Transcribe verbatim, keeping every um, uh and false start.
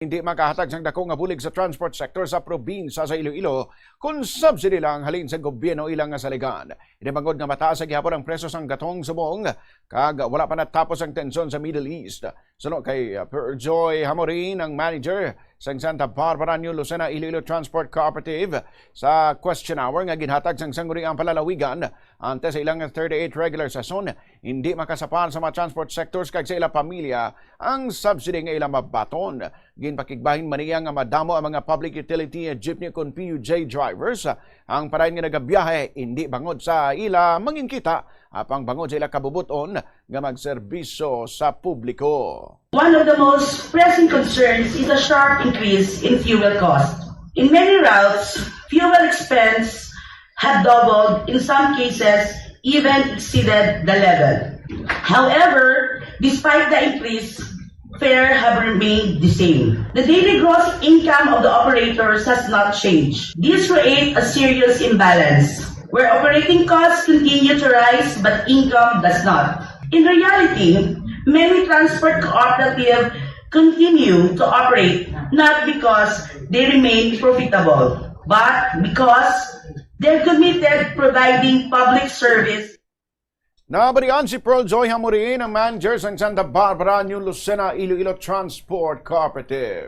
hindi makahatag sang dako nga bulig sa transport sector sa probinsya sa Iloilo kon subsidy lang halin sa gobyerno ila nga saligan. Ini bangod nga mataas sa gihapon ang presyo sang gatong subong, kag wala pa natapos ang tensyon sa Middle East. Suno kay, uh, Perjoy Hamorin, ang manager sang Santa Barbara New Lucena Iloilo Transport Cooperative, sa Question Hour nga ginhatag sang Sangguniang Palalawigan antes sa ilang thirty-eight regular session, hindi makasapar sa mga transport sectors kag sa ila pamilya ang subsidy nga ila mabaton. Ginpakigbahin man niya nga madamo ang mga public utility, jeepney kon P U J drivers ang padayon nga nagabiyahe, hindi bangod sa ila mangin kita, apang bangod sa ila kabubot-on nga magserbisyo sa publiko. One of the most pressing concerns is a sharp increase in fuel cost. In many routes, fuel expense have doubled, in some cases, even exceeded the level. However, despite the increase, fare have remained the same. The daily gross income of the operators has not changed. This creates a serious imbalance where operating costs continue to rise but income does not. In reality, many transport cooperatives continue to operate not because they remain profitable, but because they're committed providing public service. Nabalian si Pearl Joy Hamurin, ang manager sang Santa Barbara New Lucena Iloilo Transport Cooperative.